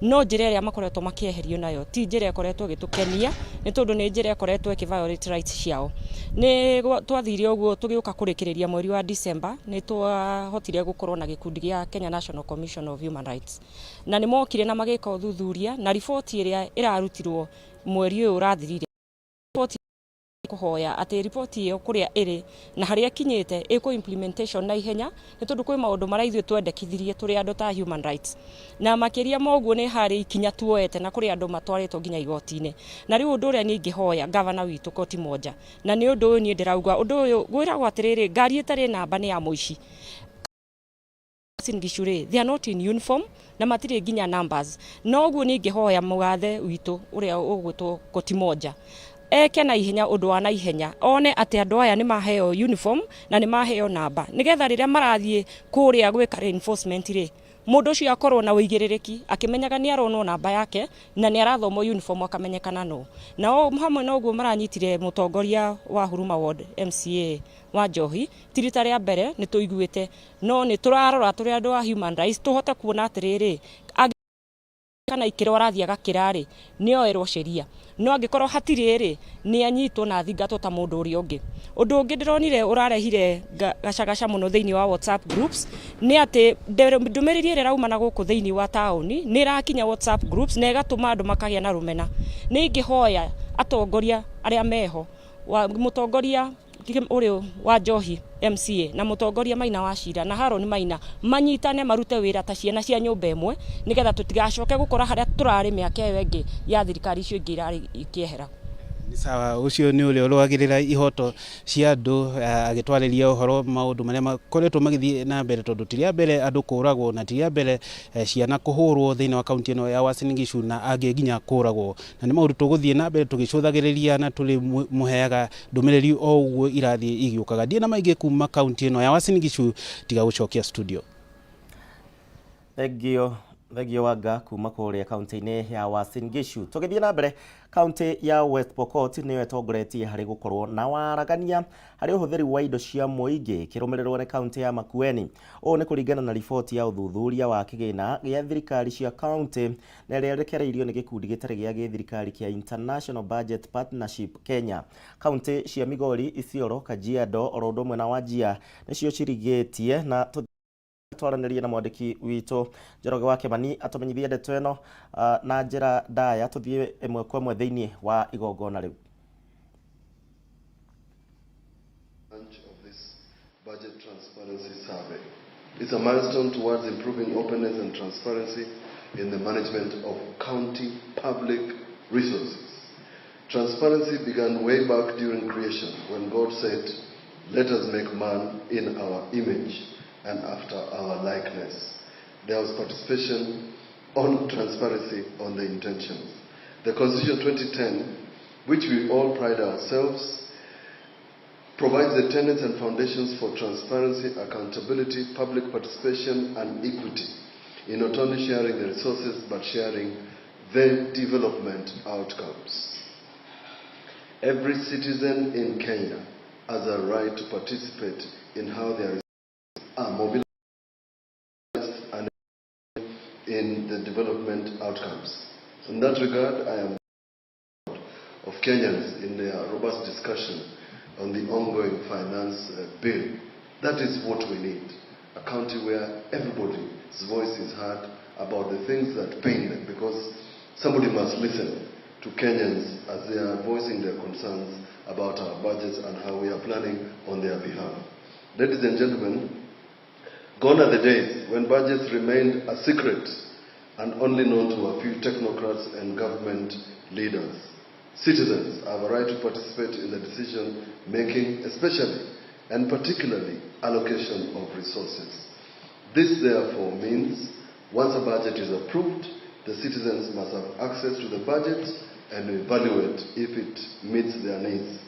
no njĩra ĩrĩa makoretwo makĩeherio nayo ti njĩra ĩkoretwo ĩgĩtũkenia, nĩ tondũ nĩ njĩra ĩkoretwo ĩkĩ violate rights ciao. Nĩ twathire ũguo tũgĩũka kũrĩkĩrĩria mweri wa December, nĩ twahotire gũkorwo na gĩkundi gĩa Kenya National Commission of Human Rights, na nĩ mokire na magĩka ũthuthuria, na riboti ĩrĩa ĩrarutirwo mweri ũyũ ũrathirire, riboti Kũhoya atĩ riboti ĩyo kũrĩa ĩrĩ na harĩa ĩkinyĩte ĩkũ implementation na ihenya, nĩ tondũ kwĩ maũndũ marĩa ithuĩ twendekithirie tũrĩ andũ ta human rights, na makĩria ma ũguo nĩ harĩ ikinya tuoete na kũrĩ andũ matwarĩtwo nginya igoti-inĩ. Na rĩu ũndũ ũrĩa niĩ ingĩhoya gavana witũ Koti Moja, na nĩ ũndũ ũyũ niĩ ndĩrauga ũndũ ũyũ, gwĩragwo atĩrĩrĩ, ngari ĩtarĩ namba nĩ ya mũici. Uasin Gishu rĩ, they are not in uniform na matirĩ nginya numbers. No ũguo niĩ ingĩhoya mũgathe witũ ũrĩa ũgwĩtwo Koti Moja eke na ihenya, ũndũ wa na ihenya, one atĩ andũ aya nĩ maheo uniform na nĩ maheo namba, nĩgetha rĩrĩa marathiĩ kũrĩa gwĩka reinforcement rĩ, mũndũ ũcio akorwo na ũigĩrĩrĩki akĩmenyaga nĩ aronwo namba yake na nĩ arathomwo uniform akamenyekana no na o hamwe na ũguo maranyitire mũtongoria wa Huruma Ward MCA wa Njohi. Ti rita rĩa mbere nĩ tũiguĩte, no nĩ tũrarora tũrĩ andũ a human rights tũhote kuona atĩrĩrĩ, kana ikĩro arathiĩ agakĩra rĩ, nĩ oerwo sheria, no angĩkorwo hatirĩ rĩ, nĩ anyitwo na athingatwo ta mũndũ ũrĩa ũngĩ. Ũndũ ũngĩ ndĩronire ũrarehire gacagaca mũno thĩinĩ wa WhatsApp groups nĩ atĩ ndũmĩrĩri ĩrĩa ĩrauma na gũkũ thĩinĩ wa taũni nĩ ĩrakinya WhatsApp groups na ĩgatũma andũ makagĩa na rũmena. Nĩ ingĩhoya atongoria arĩa meho, wa mũtongoria ũrĩ wa Njohi MCA na mũtongoria Maina wa Cira na Haron Maina, manyitane marute wĩra ta ciana cia nyũmba ĩmwe, nĩgetha tũtigacoke gũkora harĩa tũrarĩ mĩaka ĩyo ĩngĩ ya thirikari icio ingĩ irarĩ ikĩehera. Nĩ sawa, ũcio nĩ ũrĩa ũrũagĩrĩra ihoto cia andũ agĩtwarĩria ũhoro maũndũ marĩa makoretwo magĩthiĩ na mbere, tondũ ti rĩa mbere andũ kũragwo na ti rĩa mbere ciana kũhũrwo thĩinĩ wa kaunti ĩno ya Uasin Gishu na angĩ nginya kũragwo, na nĩ maũndũ tũgũthiĩ na mbere tũgĩcũthagĩrĩria na tũrĩ mũheaga ndũmĩrĩri o ũguo irathiĩ igĩũkaga. Ndiĩ na maingĩ kuma kaunti ĩno ya Uasin Gishu tiga gũcokia studio. Thengio, thengio Wanga kuma kũrĩa kaunti-inĩ ya Uasin Gishu. Tũgĩthiĩ na mbere, kaunti ya West Pokot nĩyo ĩtongoretie harĩ gũkorwo na waragania harĩ ũhũthĩri wa indo cia mũingĩ, kĩrũmĩrĩrwo nĩ kaunti ya Makueni. Ũũ nĩ kũringana na riboti ya ũthuthuria wa kĩgĩna gĩa thirikari cia kaunti na ĩrĩa ĩrekereirio nĩ gĩkundi gĩtarĩ gĩa gĩthirikari kĩa International Budget Partnership Kenya. Kaunti cia Migori, Isiolo, Kajiado oro ũndũ ũmwe na Wajir nĩcio cirigĩtie, na twaranĩrie na mwandĩki witũ Njoroge wa Kĩmani atũmenyithie ndeto ĩno na njĩra ndaya. Tũthiĩ ĩmwe kwa ĩmwe thĩinĩ wa igongona rĩu. Launch of this budget transparency survey. It's a milestone towards improving openness and transparency in the management of county public resources. Transparency began way back during creation when God said, "Let us make man in our image and after our likeness." There was participation on transparency on the intentions. The Constitution 2010, which we all pride ourselves, provides the tenets and foundations for transparency, accountability, public participation, and equity in not only sharing the resources but sharing the development outcomes. Every citizen in Kenya has a right to participate in how their resources are mobilized and in the development outcomes. In that regard, I am proud of Kenyans in their robust discussion on the ongoing finance bill. That is what we need. A county where everybody's voice is heard about the things that pain them, because somebody must listen to Kenyans as they are voicing their concerns about our budgets and how we are planning on their behalf. Ladies and gentlemen, gone are the days when budgets remained a secret and only known to a few technocrats and government leaders. Citizens have a right to participate in the decision making, especially and particularly allocation of resources. This therefore means once a budget is approved, the citizens must have access to the budget and evaluate if it meets their needs.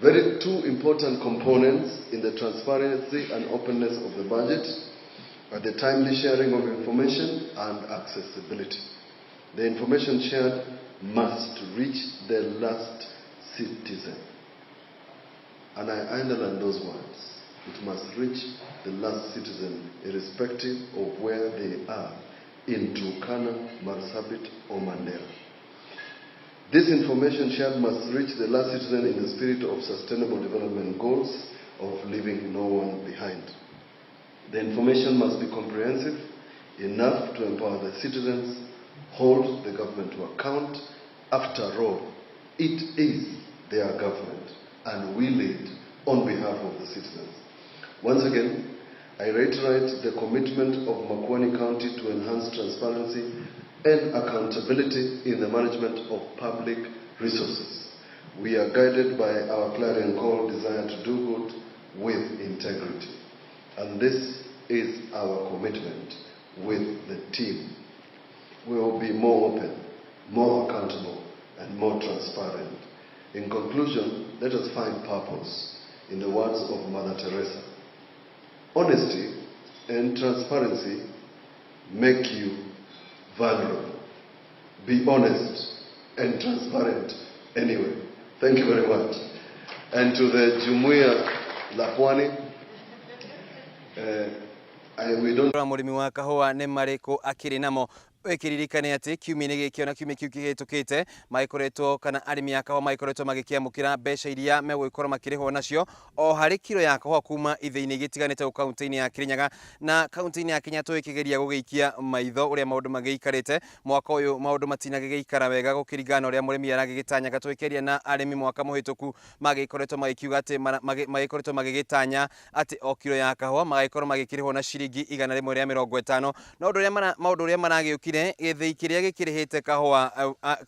Very two important components in the transparency and openness of the budget are the timely sharing of information and accessibility. The information shared must reach the last citizen. And I underline those words. It must reach the last citizen, irrespective of where they are, in Turkana, Marsabit, or Mandera. This information shared must reach the last citizen in the spirit of sustainable development goals of leaving no one behind. The information must be comprehensive enough to empower the citizens, hold the government to account. After all, it is They are government, and we lead on behalf of the citizens. Once again, I reiterate the commitment of Makueni County to enhance transparency and accountability in the management of public resources. We are guided by our clarion call desire to do good with integrity. And this is our commitment with the team. We will be more open, more accountable, and more transparent. In conclusion, let us find purpose in the words of Mother Teresa. Honesty and transparency make you vulnerable. Be honest and transparent anyway. Thank you very much. And to the Jumuiya la Pwani, we don't Mũrĩmi wa kahũa nĩ marĩkũ akĩrĩ namo? Ĩkĩririkane atĩ kiumia-inĩ gĩkĩ ona kiumia kĩu kĩhĩtũkĩte magĩkoretwo kana arĩmi a kahũa magĩkoretwo magĩkĩamũkĩra mbeca iria megũgĩkorwo makĩrĩhwo nacio o harĩ kiro ya kahũa kuma ithĩi-inĩ igĩtiganĩte kaunti-inĩ ya Kirinyaga na kaunti-inĩ ya Kenya. Tũgĩkĩgeria gũgĩikia maitho ũrĩa maũndũ magĩikarĩte mwaka ũyũ, maũndũ matinagĩgĩikara wega gũkĩringana na ũrĩa mũrĩmi aragĩgĩtanyaga. Tũgĩkĩaria na arĩmi mwaka mũhĩtũku, magĩkoretwo magĩkiuga atĩ magĩkoretwo magĩgĩtanya atĩ o kiro ya kahũa magagĩkorwo magĩkĩrĩhwo na ciringi 150, no ũndũ ũrĩa maũndũ ũrĩa maragĩũkire, gĩthĩi kĩrĩa gĩkĩrĩhĩte kahũa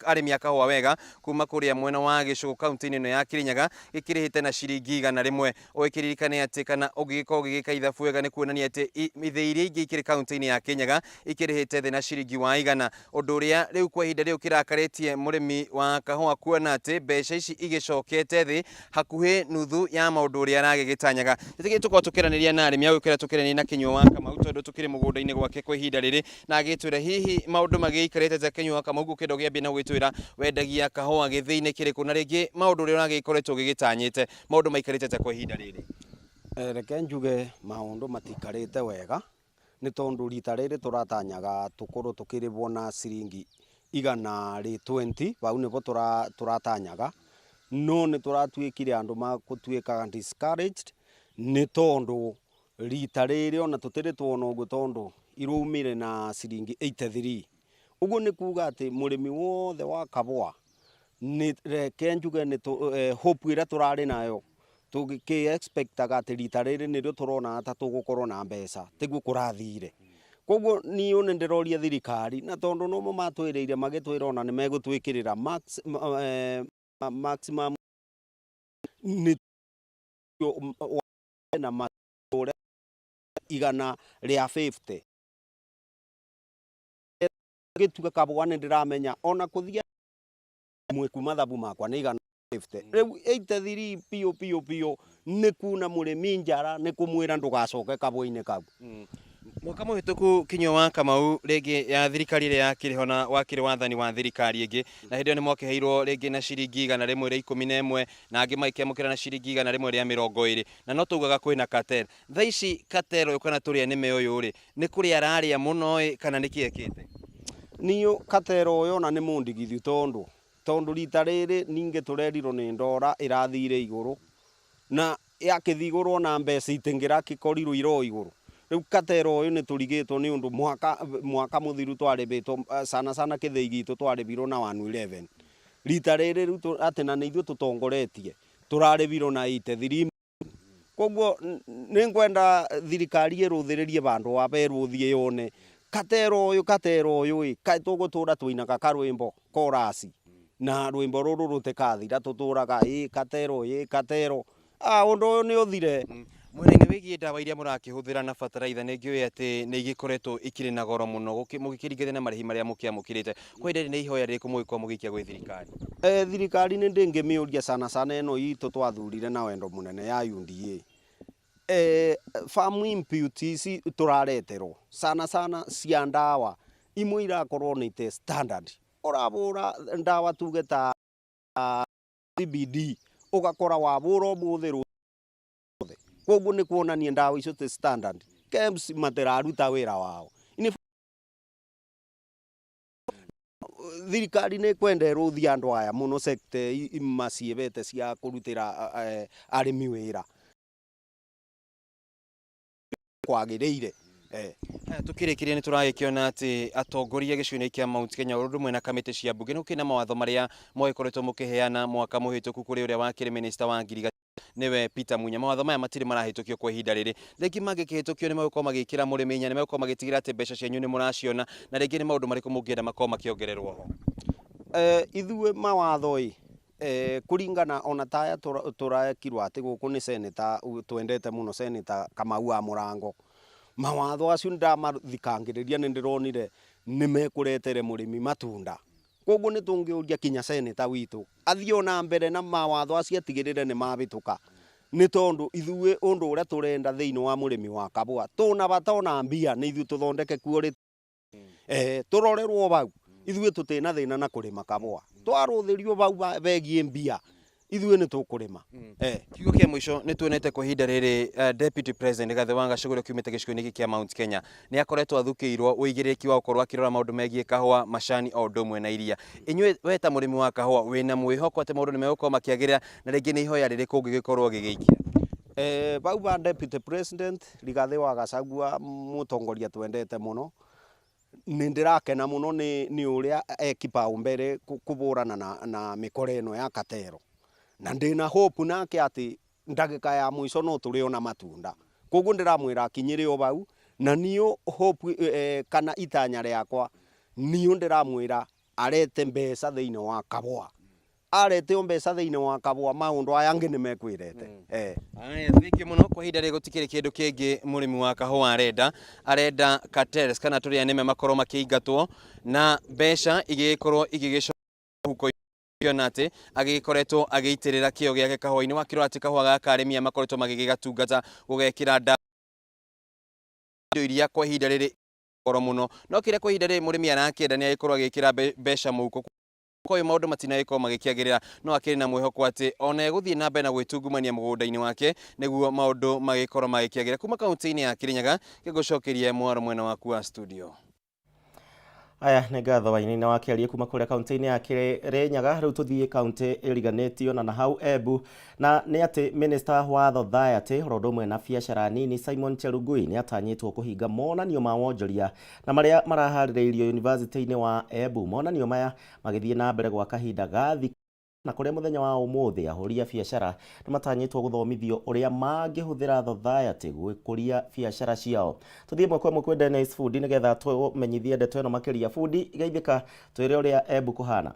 arĩmi a kahũa wega kuma kũrĩa mwena wa Gĩcũgũ kaunti-inĩ ĩno ya Kirinyaga gĩkĩrĩhĩte na ciringi 100. Ũgĩkĩririkane atĩ kana ũngĩgĩkorwo ũgĩgĩka ithabu wega, nĩ kuonania atĩ ithĩi iria ingĩ ikĩrĩ kaunti-inĩ ya Kirinyaga ikĩrĩhĩte thĩ na ciringi wa 100, ũndũ ũrĩa rĩu kwa ihinda rĩu kĩrakarĩtie mũrĩmi wa kahũa, kuona atĩ mbeca ici igĩcokete thĩ hakuhĩ nuthu ya maũndũ ũrĩa aragĩgĩtanyaga. Nĩtũgĩ tũkorwo tũkĩaranĩria na arĩmi agũkĩra tũkĩaranĩria na Kĩnyua wa Kamau, tondũ tũkĩrĩ mũgũnda-inĩ gwake kwa ihinda rĩrĩ, na agĩtwĩra hihi maũndũ magĩikarĩte ta. Kĩnyua wa Kamau, ngũkĩenda ũgĩambie na gũgĩtwĩra wendagia kahũa gĩthĩi-inĩ kĩrĩkũ, na rĩngĩ maũndũ ũrĩa ũragĩkoretwo ũgĩgĩtanyĩte, maũndũ maikarĩte ta kwa ihinda rĩrĩ? Reke njuge maũndũ matikarĩte wega, nĩ tondũ rita rĩrĩ tũratanyaga tũkorwo tũkĩrĩhwo na ciringi 120. Bau nĩbo tũratanyaga, no nĩ tũratuĩkire andũ magũtuĩkaga discouraged, nĩ tondũ rita rĩrĩ ona tũtirĩ tuona ũguo, tondũ iraumire na ciringi 83. Ũguo nĩ kuga atĩ mũrĩmi wothe wa kahũa, nĩ reke njuge nĩ hope ĩrĩa tũrarĩ nayo tũgĩkĩ expectaga atĩ rita rĩrĩ nĩrĩo tũrona ta tũgũkorwo na mbeca, tiguo kũrathire. Koguo niĩ nĩ ndĩroria thirikari, na tondũ nomo matwĩrĩire, magĩtwĩra ona nĩ megũtwĩkĩrĩra maximum nĩ na 150 gĩtuga kabũa. Nĩ ndĩramenya ona kũthia mweku mathabu makwa nĩ 150. Rĩu 83 piũ piũ piũ nĩ kuna mũrĩmi njara, nĩ kũmwĩra ndũgacoke kabũa-inĩ kau. Mwaka mũhĩtũku, Kinyua wa Kamau, rĩngĩ ya thirikari ĩrĩa yakĩrĩ ho na wakĩrĩ wathani wa thirikari ĩngĩ, na hĩndĩ ĩyo nĩ mwakĩheirwo rĩngĩ na ciringi 111, na angĩ magĩkĩamũkĩra na ciringi 120, na no taugaga kwĩna cartel. Thaa ici cartel ũyũ kana tũrĩa nĩme ũyũ rĩ, nĩ kũrĩa ararĩa mũno ĩ, kana nĩ kĩ ekĩte? Niũ katero ũyũ ona nĩ mũndigithu, tondũ rita rĩrĩ ningĩ tũrerirwo nĩ ndora ĩrathire igũrũ, na yakĩthi igũrũ ona mbeca itingĩrakĩkorirwo iro igũrũ. Rĩu katero ũyũ nĩ tũrigĩtwo, nĩ ũndũ mwaka mũthiru twarĩbĩtwo sana sana kĩthĩi gitũ twarĩbirwo na 111. Rita rĩrĩ rĩu atĩ na nĩ ithuĩ tũtongoretie tũrarĩbirwo na 83. Koguo nĩ ngwenda thirikari ĩrũthĩrĩrie vandũ wa ĩrũthie yone katero ũyũ, katero ũyũ ĩ, kaĩ tũgũtũra tũinaga karwĩmbo korasi na rwĩmbo rũrũ rũtikathira, tũtũraga ĩ katero ĩ katero, ũndũ ũyũ nĩ ũthire. Mwena-inĩ wĩgiĩ ndawa iria mũrakĩhũthĩra na bataraitha, nĩ ngĩũĩ atĩ nĩ igĩkoretwo ikĩrĩ na goro mũno mũgĩkĩringithania na marĩhi marĩa mũkĩamũkĩrĩte. Kwa ihinda rĩrĩ nĩ ihoya rĩrĩkũ mũgĩkorwo mũgĩikia gwĩ thirikari? Thirikari nĩ ndĩngĩmĩũria, sana sana ĩno itũ twathurire na wendo mũnene ya UDA. Farm input ici tũrareterwo sana sana cia ndawa imwe irakorwo nĩ te standard. Ũrabũra ndawa tuge ta CBD, ũgakora wabũra ũmũthĩ rũciũ. Koguo nĩ kuonania ndawa icio ti standard. KEBS matiraruta wĩra wao. Ini thirikari nĩ kwenda ĩrũthie andũ aya mũno sector maciĩbete cia kũrutĩra arĩmi wĩra kwagĩrĩire. Tukirikiria ni turagikiona ati atongoria gĩcigo-inĩ kĩa Mount Kenya ũndũ ũmwe na kamĩtĩ cia mbunge nĩ gũkĩrĩ na mawatho marĩa mwagĩkoretwo mũkĩheana mwaka mũhĩtũku kũrĩ ũrĩa wakĩrĩ minister wa ngirigaca nĩwe Peter Munya. Mawatho maya matirĩ marahĩtũkio kwa ihinda rĩrĩ, rĩngĩ mangĩkĩhĩtũkio nĩ megũkorwo magĩkĩra mũrĩmi hinya, nĩ megũkorwo magĩtigĩra atĩ mbeca cianyu nĩ mũraciona, na rĩngĩ nĩ maũndũ marĩkũ mũngĩenda makorwo makĩongererwo ho? Ithuĩ mawatho ĩ kuringana ona taya turekirwo ati guku ni senator twendete muno, Senator Kamau wa Murango. Mawatho acio ndamathikangiriria ni ndironire ni mekuretere murimi matunda. Koguo ni tungiuria kinya senator witu athie ona mbere na mawatho acio atigirire ni mabituka, ni tondu ithuĩ undu uria turenda thiini wa murimi wa kabua tuna bata ona mbia ni ithuĩ tuthondeke kuo ri turorerwo bau. Ithuĩ tutina thina na kurima kabua, twaruthirio bau begie mbia ithuĩ ni tukurima. Kiugo kia mwisho ni tuonete kwa ihinda riri Deputy President Rigathi wa Gachagua ũrĩa kiumĩte gĩcigo-inĩ gĩkĩ kĩa Mount Kenya nĩ akoretwo athukĩirwo ũigĩrĩrĩki wa gũkorwo akĩrora maũndũ megiĩ kahũa, macani o ũndũ ũmwe na iria. Inyuĩ we ta mũrĩmi wa kahũa wĩna mwĩhoko atĩ maũndũ nĩ megũkorwo makĩagĩrĩra, na rĩngĩ nĩ ihoya rĩrĩkũ ũngĩgĩkorwo ũgĩgĩikia? Bau ba Deputy President Rigathi wa Gachagua mũtongoria twendete mũno, nĩ ndĩrakena mũno nĩ ũrĩa ekipaumbere kũbũrana na mĩkora ĩno ya katero, na ndĩna hope nake atĩ ndagĩka ya mũico no tũrĩona matunda. Koguo ndĩramwĩra akinyĩre o bau, na niũ hope kana itanya rĩakwa niũ ndĩramwĩra arete mbeca thĩinĩ wa kabũa, arete o mbeca thĩinĩ wa kabũa maũndũ aya angĩ nĩ mekwĩrete. Thank you mũno. Kwa ihinda rĩrĩ gũtikĩrĩ kĩndũ kĩngĩ mũrĩmi wa kahũa arenda cartels kana tũrĩa nĩme makorwo makĩingatwo na mbeca igĩgĩkorwo igĩgĩcoka mũhuko, ona atĩ agĩkoretwo agĩitĩrĩra kĩo gĩake kahũa-inĩ. Wakĩrora atĩ kahũa gaka arĩmi aya makoretwo magĩgĩgatungata gũgekĩra ndawa indo iria kwa ihinda rĩrĩ goro mũno, no kĩrĩa kwa ihinda rĩrĩ mũrĩmi arakĩenda nĩ agĩkorwo agĩkĩra mbeca mũhuko. Kwa hiyo maũndũ matinagĩkorwo magĩkĩagĩrĩra, no akĩrĩ na mwĩhoko atĩ ona egũthiĩ na mbere na gwĩtungumania mũgũnda-inĩ wake nĩguo maũndũ magĩkorwo magĩkĩagĩrĩra. Kuma kaunti-inĩ ya Kirinyaga, ngĩgũcokeria mwaro mwena waku wa studio. Aya nĩ ngatho Wainaina wa kĩarie kuma kũrĩa kaunti-inĩ ya Kirinyaga. Rĩu tũthiĩ kaunti ĩriganĩtio na hau Embu, na nĩ atĩ minister wa Society oro ũndũ ũmwe na biacara nini Simon Chelugui nĩ atanyĩtwo kũhinga monanio ma wonjoria na marĩa maraharĩrĩirio yunivasĩtĩ-inĩ wa Embu. Monanio maya magĩthiĩ na mbere gwa kahinda ga thikũ, na kũrĩa mũthenya wa ũmũthĩ ahũri a biacara nĩ matanyĩtwo gũthomithio ũrĩa mangĩhũthĩra Society gwĩkũria biacara ciao. Tũthiĩ ĩmwe kwa ĩmwe kwĩ Dennis Fundi nĩgetha tũmenyithie ndeto ĩno makĩria. Fundi, geithĩka, twĩre ũrĩa Embu kũhana.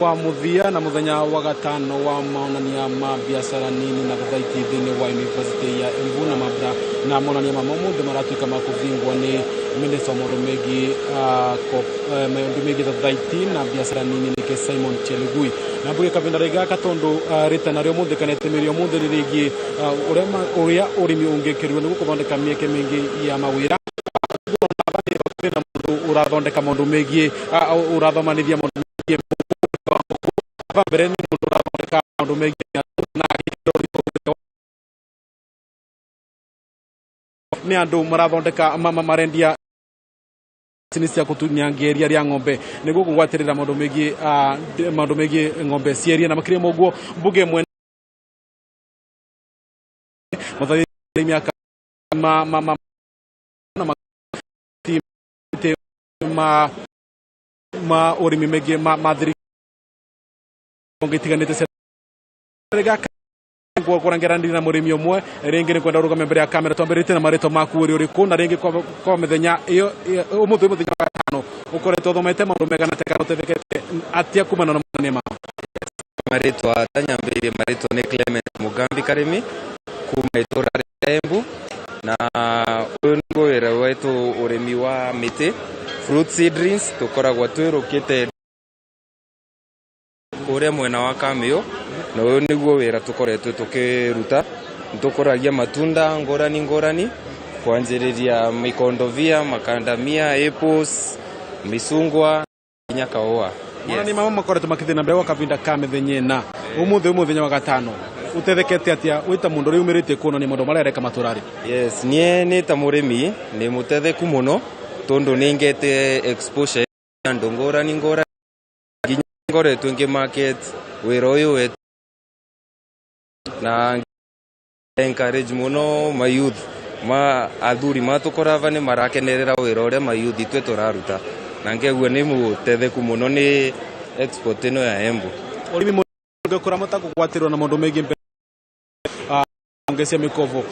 Wa muthia na muthenya wa gatano wa monania ma biacara nini na thothaiti thiini wa University ya Embu, na mabra na monania ma mũthĩ maratuĩka ma kũbingwo nĩ minister wa maũndũ megiĩ maũndũ megiĩ thothaiti na biacara nini nĩke Simon Chelugui. Na mbuge kavinda rĩgaka tondũ rĩtana rĩa ũmũthĩ kana itemi rĩa ũmũthĩ nĩ rĩgiĩ ũrĩa ũrĩmi ũngĩkĩrirwo nĩguo kũthondeka mĩeke mĩingĩ ya mawĩra. Na mũndũ ũrathondeka maũndũ megiĩ ũrathomanithia maũndũ megiĩ mbere nĩ mũndũ ũrathondeka maũndũ megiĩ na nĩ andũ marathondeka marendia macini cia gũtunyangia iria rĩa ng'ombe nĩguo kũgwatĩrĩra maũndũ megiĩ ng'ombe cia iria, na makĩria ma ũguo mbunge ĩmwe mũthenya mĩaka ma ma ma ma ma ũrĩmi megiĩ ma thirikari itiganĩte cia kũrangeranĩria na mũrĩmi ũmwe rĩngĩ nĩ kwenda ũrũgame mbere ya kamera twambĩrĩtie na marĩtwa maku ũrĩ ũrĩkũ, na rĩngĩ kwa mĩthenya ĩyo ũmũthĩ mũthenya wa gatano ũkoretwo ũthomete maũndũ megana atĩa kana ũteithĩkĩte atĩa kumana na monania mao? Marĩtwa tanyambĩrĩirie, marĩtwa nĩ Clement Mugambi Karimi kuma itũra rĩa Embu, na ũyũ nĩguo wĩra wetu, ũrĩmi wa mĩtĩ fruit seedlings. Tũkoragwo twĩrũkĩte kũrĩa mwena wa Kamiũ, na ũyũ nĩguo wĩra tũkoretwo tũkĩruta. Nĩtũkũragia matunda ngũrani ngũrani, kwanjĩrĩria mikondovia, makandamia, apples, micungwa nginya kahũa. Monania mamo makoretwo makĩthiĩ na mbere gwa kavinda ka mĩthenya ĩna, ũmũthĩ mũthenya wa gatano Ũtethekete atĩa wĩ ta mũndũ ũrĩa umĩrĩtie kuonania maũndũ marĩa areka matũra-rĩ? Yes, niĩ nĩ ta mũrĩmi nĩ mũtetheku mũno tondũ nĩ ngete exposure ya andũ ngũrani ngũrani nginya ngoretwo ngĩ market wĩra ũyũ wetu na encourage mũno ma youth ma athuri matũkorava nĩ marakenerera wĩra ũrĩa ma youth itwe tũraruta na ngegua nĩ mũtetheku mũno nĩ export ĩno ya Embu. Ũrĩmi mũngĩkũra kũgwatĩrwo na maũndũ megiĩ honge cia mĩkobo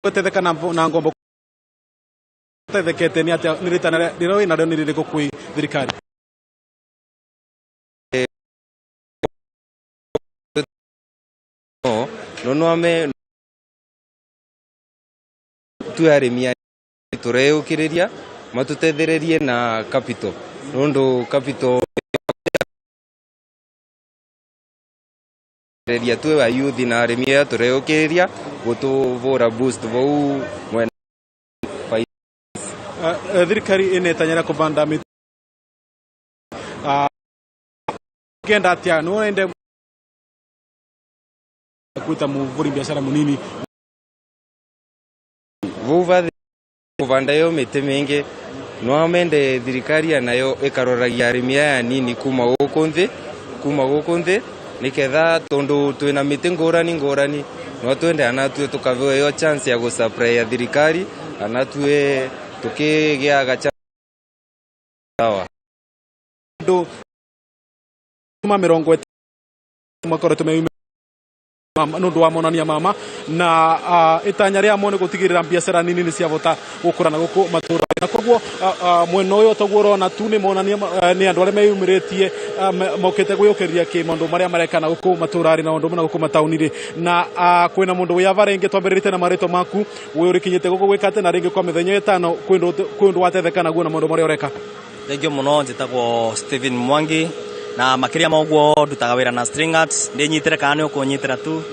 gũtetheka na ngombo tethekete nĩ atĩa nĩ rĩtana rĩrĩa wĩ narĩo nĩ rĩrĩkũ kwĩ thirikari? No no no ame tue arĩmi aya tũreyũkĩrĩria matũtethererie na capital nũndũ capital reria tue a youth na arĩmi aya tũreyũkĩrĩria gũtũbũra boost vau mwena. Thirikari ĩnetanyĩra kũbanda mĩtĩ kenda atĩa nĩ wende kwĩta mũvũri biacara mũnini? Vau vathi kũvanda yo mĩtĩ mĩingĩ no amende thirikari nayo ĩkaroragia arĩmi aya nini kuma gũkũ nthĩ kuma gũkũ nthĩ nĩketha tondũ twĩna mĩtĩ ngũrani ngũrani no twende anatue tũkaveo yo chance ya gũsupply ya thirikari anatue tukĩgĩaga sawa. Andũ kuma 50 makoretwo me nĩ ũndũ wa monania mama na itanya rĩamo nĩ gũtigĩrĩra biacara nini nĩ ciavota gũkũra na gũkũ matũra na koguo mwena ũyũ toguo ũrona tu nĩ monania nĩ andũ arĩa meyumĩrĩtie mokĩte gwĩũkĩria kĩ maũndũ marĩa mareka na gũkũ matũra-rĩ na ũndũ ũmwe na gũkũ mataũni-rĩ na kwĩna mũndũ wĩ ava rĩngĩ twambĩrĩrĩte na marĩtwa maku wĩ ũrĩkinyĩte gũkũ gwĩka atĩ na rĩngĩ kwa mĩthenya ĩtano kwĩ ũndũ watetheka naguo na maũndũ marĩa ũreka? Thengio mũno, njĩtagwo Steven Mwangi na makĩria ma ũguo ndutaga wĩra na string arts. Ndĩnyitĩre kana nĩ ũkũnyitĩra tu,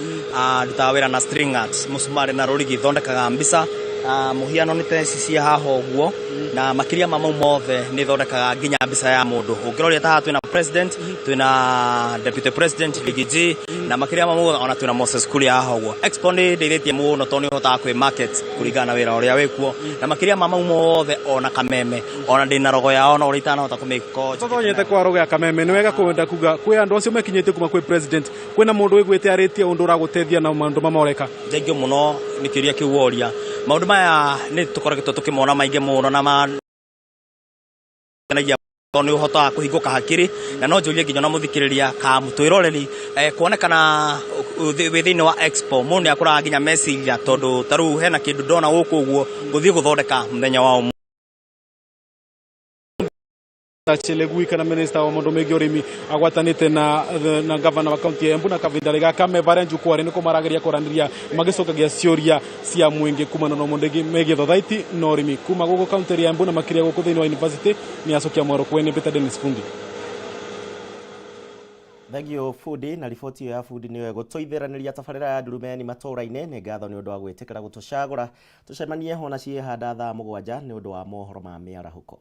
ndutaga wĩra na string arts, mũcumarĩ na rũrigi, thondekaga mbica mũhiano nĩ ta ici cia haha ũguo, na makĩria ma mau mothe nĩ thondekaga nginya mbica ya mũndũ. Ũngĩroria ta haha twĩna president, twĩna deputy president Riggy G, na makĩria ma mau ona twĩna Moses Kuria haha ũguo. Expo nĩ ndeithĩtie mũno tondũ nĩ ũhotaga kwĩ market kũringana na wĩra ũrĩa wĩkuo, na makĩria ma mau mothe ona kameme ona ndĩna rogo yao no ũrĩa itanahota kũmĩko. Tũtonyete kwa rogo ya kameme nĩ wega kwenda kuga kwĩ andũ acio mekinyĩtie kuma kwĩ president kwĩna mũndũ wĩguĩte arĩtie ũndũ ũragũteithia na maũndũ mama ũreka? Thengio mũno nĩ kĩũria kĩu woria. Maũndũ maya nĩ tũkoretwo tũkĩmona maingĩ mũno na makenagia tondũ nĩ ũhotaga kũhingũka hakiri, na no njũrie nginya ona mũthikĩrĩria ka mũtwĩroreri kuonekana wĩ thĩinĩ wa expo mũndũ nĩ akũraga nginya meciria tondũ ta rĩu hena kĩndũ ndona gũkũ ũguo ngũthiĩ gũthondeka mũthenya wa ũmũthĩ. Chelugui kana minister wa maũndũ megiĩ ũrĩmi agwatanĩte na gavana wa kaunti ya Embu na kavinda gaka me varia njukwari nĩkuo marageria kwaranĩria magĩcokagia ciũria cia mũingĩ kumana na maũndũ megiĩ thothaiti na ũrĩmi kuma gũkũ kaunti ya Embu na makĩria gũkũ thĩinĩ wa university nĩ acokia mwaro kwene Peter Dennis Fundi. Thengio Fundi na riboti ĩyo ya Fundi nĩyo ĩgũtũithĩranĩria tabarĩra ya Ndurumeni matũũra-inĩ. Nĩ ngatho nĩ ũndũ wa gwĩtĩkĩra gũtũcagũra tũcemanie hona ciĩhanda thaa 7 nĩ ũndũ wa mohoro ma mĩarahũko.